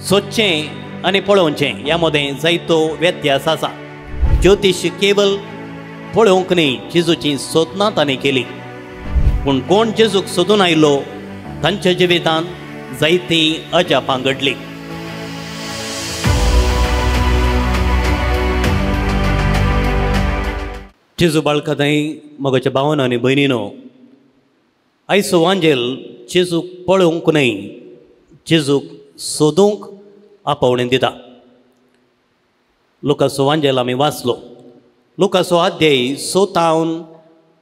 सोदचें आनी पळोवचें ह्या मदें जायतो व्यत्यास आसा. ज्योतिश केवल पळोवंक न्ही, जेजूची सोदनां ताणें केली. पूण कोण जेजूक सोदून आयलो तांच्या जिवितांत जायतीं अजापां घडलीं. जेजू बाळकाताई मगाच्या भावान आनी भयणीनो, आयचो वांजेल जेजूक पळोवंक न्हय, जेजूक सोदूंक आपोवणें दिता. लुकाचो वांजेल आमी वाचलो. लुकाचो अध्याय 6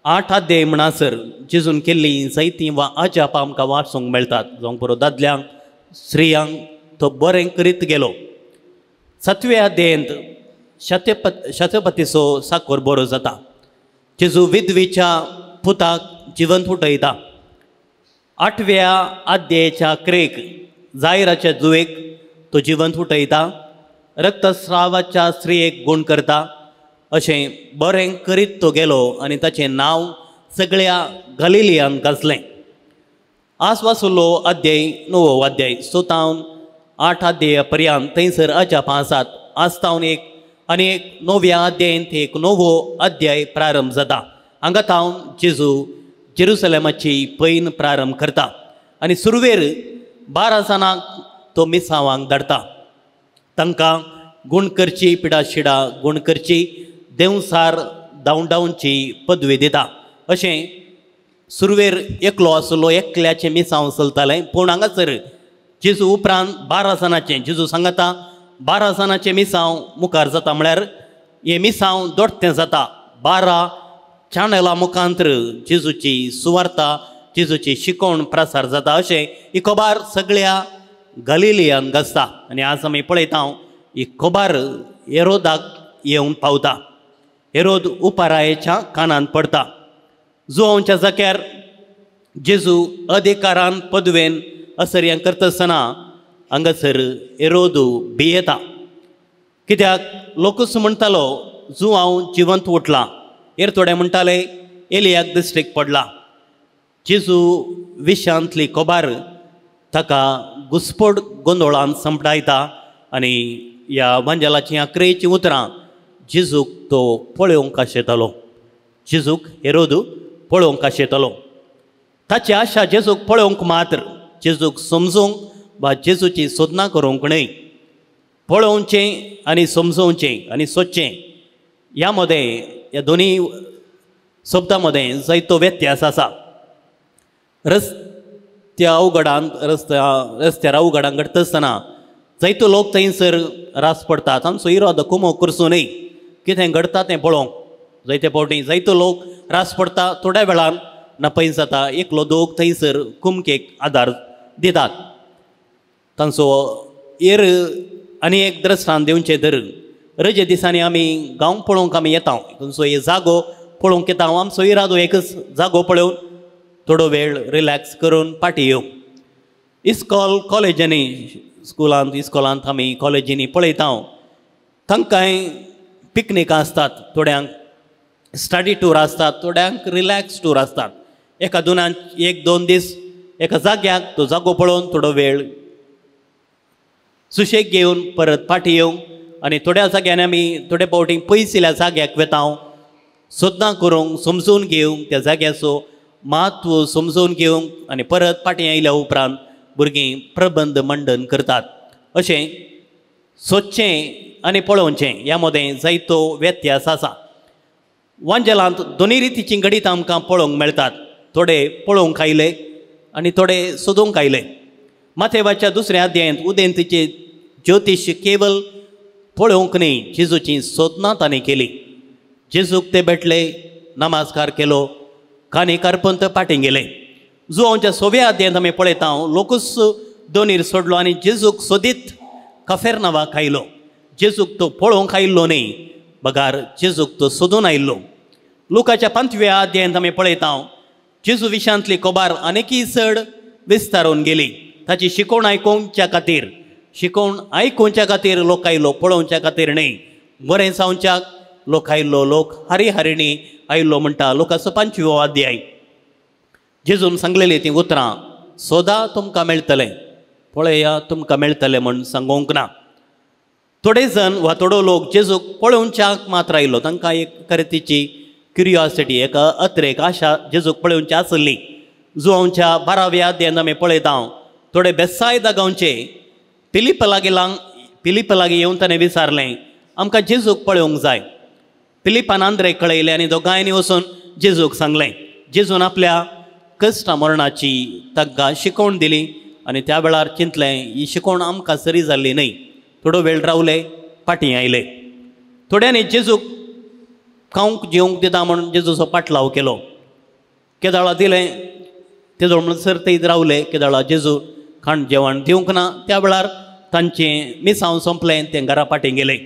8 अध्याय म्हणसर जेजून केल्ली जायतीं वा अजापां आमकां वाचूंक मेळटात. जावंक बरो दादल्यांक स्त्रियांक तो बरें करीत गेलो. 7व्या अध्यायांत शतपतीचो साकोर बरो जाता. जेजू विधवेच्या पुताक जिवंत उठयता. 8व्या अध्यायाच्या क्रेक जायराच्या जुवेक तो जिवंत उठयता. रक्तस्रावाच्या स्त्रियेक गूण करता. अशें बरें करीत तो गेलो आनी ताचें नांव सगळ्या गलिलियान गाजलें. आज वाचलो अध्याय 9वो अध्याय 6 8 अध्याया पर्यंत थंयसर अजापां आसात. आज तावन एक आनी एक 9व्या अध्यायांत एक नवो अध्याय प्रारंभ जाता. हांगा तावन जेजू जेरुसलेमाची पैन प्रारंभ करता आनी सुरवेर 12 जाणांक तो मिसांवांक धाडटा. तांकां गूण करची पिडाशिडा गूण करची देंवसार धांवडावची पदवी दिता. अशें सुरवेर एकलो आसलो, एकल्याचें मिसांव चलतालें. पूण हांगासर जेजू उपरांत 12 जाणांचें, जेजू सांगता 12 जाणांचें मिसांव मुखार जाता. म्हळ्यार हें मिसांव दोडतें जाता. 12 चॅनलां मुखांतर जेजूची सुवार्ता, जेजूची शिकवण प्रसार जाता. अशें ही खबर सगळ्या गलिलियान गाजता. आनी आज आमी पळयता ही खबर हेरोदाक येवन पावता. हेरोद उपारायेच्या कानांत पडटा. जुवांच्या जाग्यार जेजू अधिकारान पदवेन असर्यां करता आसतना हांगासर हेरोद भियेता. कित्याक लोकूच म्हणटालो जुवांव जिवंत उठला, हेर थोडे म्हणटाले एलियाक दिश्टीक पडला. जेजू विशांतली खबर ताका घुस्पट गोंदोळान संपडायता आनी ह्या वांजेलाचीं आक्रेचीं उतरां जेजूक तो पळोवंक आशेतालो. जेजूक हेरोद पळोवंक आशेतालो. ताची आशा जेजूक पळोवंक मात्र, जेजूक समजूंक वा जेजूची सोदनां करूंक न्हय. पळोवचें आनी समजोवचें आनी सोदचें ह्या मदें, ह्या दोनी शब्दां मदें जायतो व्यत्यास आसा. रस्त्या अवघडान रस्त्यार अवघडान घडटा आसतना जायतो लोक थंयसर रास पडटात. आमचो इरादो कुमो करचो न्हय, कितें घडटा तें पळोवंक. जायते फावटी जायतो लोक रास पडटा, थोड्या वेळान नपय जाता. एकलो दोग थंयसर कुमकेक आदार दितात. तांचो एर आनी एक द्रश्टान दिवचें तर रजे दिसांनी आमी गांव पळोवंक आमी येता, तांचो हे जागो पळोवंक येता. आमचो इरादो एकच जागो पळोवन थोडो वेळ रिलॅक्स करून पाटी येवंक. इस्कॉल कॉलेजांनी, स्कुलांत इस्कॉलांत आमी कॉलेजींनी पळयता तांकांय पिकनिकां आसतात, थोड्यांक स्टडी टूर आसतात, थोड्यांक रिलॅक्स टूर आसतात. एका दोनान 1-2 दीस एका जाग्याक तो जागो पळोवन थोडो वेळ सुशेग घेवन परत फाटी येवंक. आनी थोड्या जाग्यांनी आमी थोडे फावटी पयसिल्या जाग्याक वेता, सोदनां करूंक, समजून घेवंक, त्या जाग्याचो म्हत्व समजून घेवंक. आनी परत फाटीं आयल्या उपरांत भुरगीं प्रबंध मंडन करतात. अशें सोदचें आनी पळोवचें ह्या मदें जायतो व्यत्यास आसा. वांजेलांत दोनी रितीचीं घडितां आमकां पळोवंक मेळटात. थोडे पळोवंक आयले आनी थोडे सोदूंक आयले. माथेवाच्या 2ऱ्या अध्यायांत उदेंतीचे ज्योतिश केवल पळोवंक न्हय, जेजूची सोदनां ताणें केली. जेजूक ते भेटले, नमस्कार केलो, कानी कारपंत फाटीं गेले. जुवांच्या 6व्या अध्यायांत आमी पळयता लोकूच दोनीर सोडलो आनी जेजूक सोदीत कफेरनावाक आयलो. जेजूक तो पळोवंक आयिल्लो न्हय, बगार जेजूक तो सोदून आयिल्लो. लुकाच्या 5व्या अध्यायांत आमी पळयता जेजू विशांतली खबर आनीकय चड विस्तारून गेली. ताची शिकवण आयकुच्या खातीर, शिकवण आयकुच्या खातीर लोक आयलो, पळोवच्या खातीर न्हय. बरें जावच्याक लोक आयलो, लोक हरी हरिणी आयलो म्हणटा लोकाचो 5वो अध्याय. जेजून सांगलेली तीं उतरां, सोदा तुमकां मेळटलें, पळया तुमकां मेळटलें म्हूण सांगूंक ना. थोडे जण वा थोडो लोक जेजूक पळोवच्याक मात्र आयलो. तांकां एक खरेतीची क्युरियोसिटी, एक अत्रेक आशा जेजूक पळोवची आसली. जुवांच्या 12व्या अध्यायांत आमी पळयता, थोडे बेसायदा गांवचे फिलिपा लागीं येवन ताणें विचारलें, आमकां जेजूक पळोवंक जाय. फिलिपान आंद्रेक कळयलें आनी दोगांयनी वचून जेजूक सांगलें. जेजून आपल्या कश्टा मरणाची तांकां शिकोवण दिली आनी त्या वेळार चिंतलें, ही शिकोवण आमकां सरी जाल्ली न्हय. थोडो वेळ रावले, फाटीं आयले. थोड्यांनी जेजूक खावंक जेवंक दिता म्हूण जेजूचो पाटलाव केलो. केदाळा दिलें तेजो म्हणसर थंय रावले. केदाळा जेजू खाण जेवण दिवंक ना. त्या वेळार तांचें मिसांव सोंपलें, तें घरा फाटीं गेलें.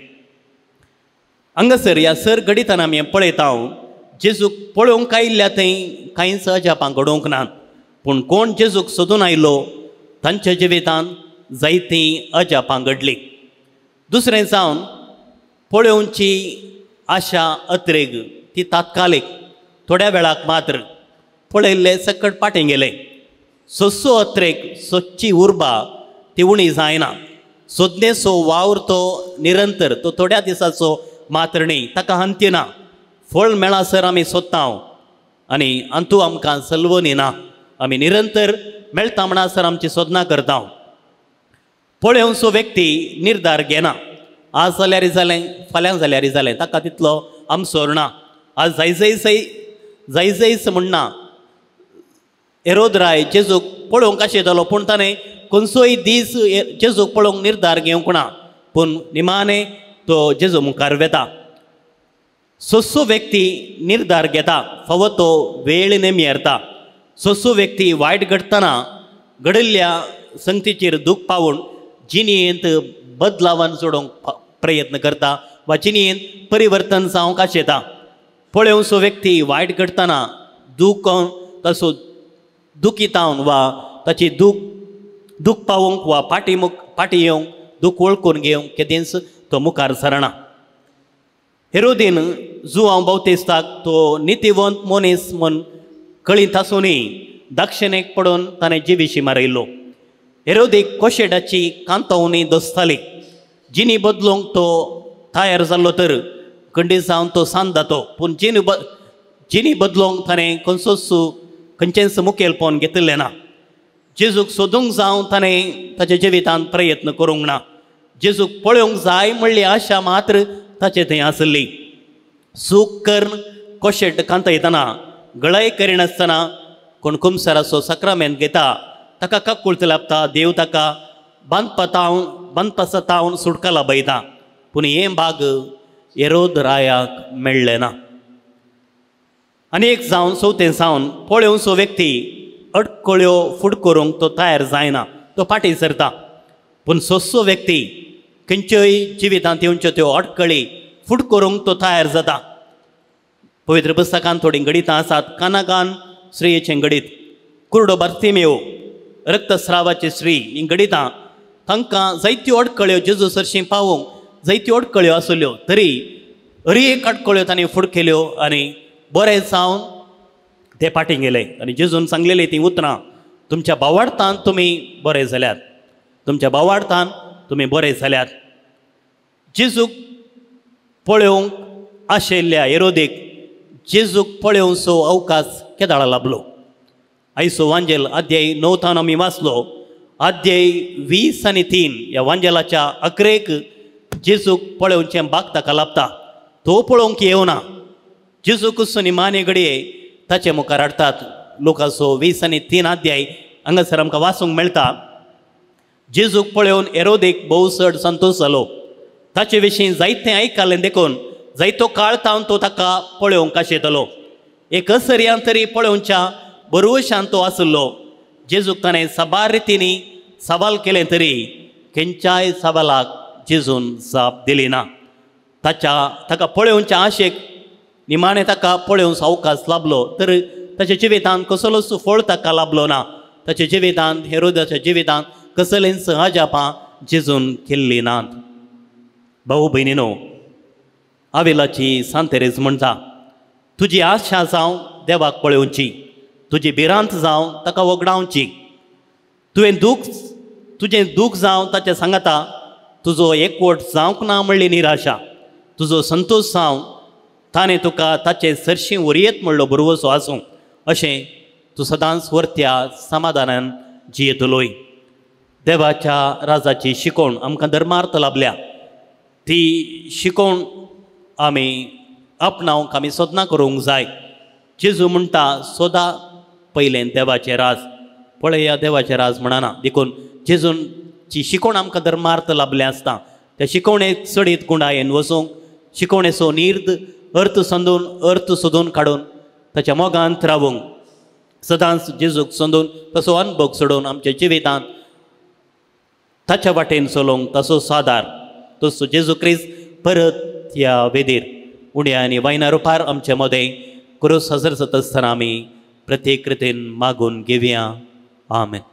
हांगासर ह्या सर घडितान आमी पळयता, जेजूक पळोवंक आयिल्ल्या थंय कांयच अजापां घडोवंक ना, पूण कोण जेजूक सोदून आयलो तांच्या जिवितांत जायतीं अजापां घडलीं. दुसरें जावन पळोवची आशा अत्रेग ती तात्कालीक, थोड्या वेळाक मात्र पळयल्ले सकट फाटीं गेले. सोसो अत्रेक, सोदची उर्बा ती उणी जायना. सोदनेचो वावर तो निरंतर, तो थोड्या दिसाचो मात्र न्ही, ताका अंत्य ना. फळ मेळासर आमी सोदता आनी अंतू आमकां सलवनी ना. आमी निरंतर मेळटा म्हणसर आमची सोदना करता. पळोवचो व्यक्ती निर्धार घेना. आज जाल्यार जालें, फाल्यां जाल्यार जालें, ताका तितलो आमसोर ना. आज जाय जायच म्हणना. हेरोद राय जेजूक पळोवंक आशिल्लो, पूण ताणें खंयचोय दीस जेजूक पळोवंक निर्धार घेवंक ना, पूण निमाणें तो जेजू मुखार वेता. सोसो व्यक्ती निर्धार घेता, फावो तो वेळ नेमयेरता. सोसो व्यक्ती वायट घडटना घडिल्ल्या संगतीचेर दूख पावून जिणेंत बदलावान जोडूंक प्रयत्न करता वा जिणेंत परिवर्तन जावंक आशेता. पळोवचो व्यक्ती वायट घडटना दूख तसो दुखितावन वा ताची दूख पावोवंक वा फाटीं येवंक, दूख वळखून घेवंक केदेंच तो मुखार सरना. हेरोदीन जुवांव बाप्तिस्ताक तो नितीवंत मनीस म्हूण कळीत आसुनूय दक्षिणेक पडून ताणें जिविशी मारयलो. हेरोदीक कोशेडाची कांतवणी दसताली. जिणी बदलूंक तो तयार जाल्लो तर खंडीत जावन तो सांत जातो, पूण जिणी बदलूंक ताणें खंयचोच खंयचेंच मुखेलपण घेतिल्लें ना. जेजूक सोदूंक जावं ताणें ताच्या जिवितांत प्रयत्न करूंक ना. जेजूक पळोवंक जाय म्हणली आशा मात्र ताचे थंय आसली. सूख करून कोशेट कांतयतना गळाय करिनासतना कोण कुमसाराचो साक्रामेंत घेता ताका काकुळत लाबता. देव ताका बांदपासातावन सुटका लाबयता, पूण हें भाग हेरोद रायाक मेळ्ळें ना. आनी एक जावन चवथें जावन पळोवचो व्यक्ती अडकळ्यो फुड करूंक तो तयार जायना, तो फाटीं सरता. पूण सोसो व्यक्ती खंयच्योय जिवितांत येवच्यो त्यो अडकळी फुड करूंक तो तयार जाता. पवित्र पुस्तकांत थोडीं गणितां आसात. कानाकान स्त्रियेचें गणीत, कुरडो बार्तिमेव, रक्तस्रावाची स्त्री, हीं गणितां तांकां जायत्यो अडकळ्यो जेजू सरशीं पावोवंक जायत्यो अडकळ्यो आसल्यो, तरी हरी एक अडकळ्यो तांणी फुड केल्यो आनी बरें जावन ते फाटीं गेले. आनी जेजून सांगलेली तीं उतरां, तुमच्या भावार्थान तुमी बरे जाल्यात, तुमच्या भावार्थान तुमी बरे जाल्यात. जेजूक पळोवंक आशिल्ल्या हेरोदीक जेजूक पळोवचो अवकाश केदाळा लाबलो. आयचो वांजेल अध्याय 9 तावन आमी वाचलो. अध्याय 20 आनी 3 ह्या वांजेलाच्या अकरेक जेजूक पळोवचें भाग ताका लाबता. तो पळोवंक येवना, जेजूक निमाणे घडये ताचे मुखार हाडटात. लोकांचो 20 आनी 3 अध्याय हांगासर आमकां वाचूंक मेळटा. जेजूक पळोवन हेरोदीक भोव चड संतोश जालो. ताचे विशीं जायतें आयकलें देखून जायतो काळ तावन तो ताका पळोवंक आशेतालो. एक असर्यान तरी पळोवच्या बरवशान तो आसलो. जेजूक ताणें साबार रितींनी सवाल केलें तरी खंयच्याय सवालाक जेजून जाप दिली ना. ताका पळोवच्या आशेक निमाणें ताका पळोवंक अवकाश लाबलो तर ताच्या जिवितांत कसलोच फळ ताका लाबलो ना. ताच्या जिवितांत, हेरोदाच्या जिवितांत कसलेंच अजापां जेजून केल्लीं नात. भाऊ भयणीनो, आवेलाची सांतेरेज म्हणटा, तुजी आशा जावं देवाक पळोवची, तुजी भिरांत जावं ताका वगडावची. तुवें दूख तुजें दूख जावं ताचें सांगाता तुजो एकवट जावंक ना म्हणली निराशा, तुजो संतोश जावं ताणें तुका ताचे सरशीं वरयेत म्हणलो भरवसो आसूं, अशें तूं सदांच वरत्या समाधानान जियेतलोय. देवाच्या राजाची शिकवण आमकां धर्मार्थ लाभल्या, ती शिकवण आमी आपणावंक आमी सोदना करूंक जाय. जेजू म्हणटा सोदा पयलें देवाचें राज, पळया देवाचें राज म्हणना. देखून जेजूची शिकवण आमकां धर्मार्थ लाभलें आसता, त्या शिकवणेक चडीत गुंडायेन वचूंक, शिकवणेचो निर्द अर्थ समजून अर्थ सोदून काडून ताच्या मोगांत रावूंक, सदांच जेजूक सोदून तसो अनभोग सोडून आमच्या जिवितांत ताच्या वाटेन चलोवंक तसो सादार तसो जेजू क्रिस्त परत ह्या वेदीर उण्या आनी वायना रुपार आमचे मदें क्रूस हजर जाता आसतना आमी प्रत्येक रितीन मागून घेवया. आमेन.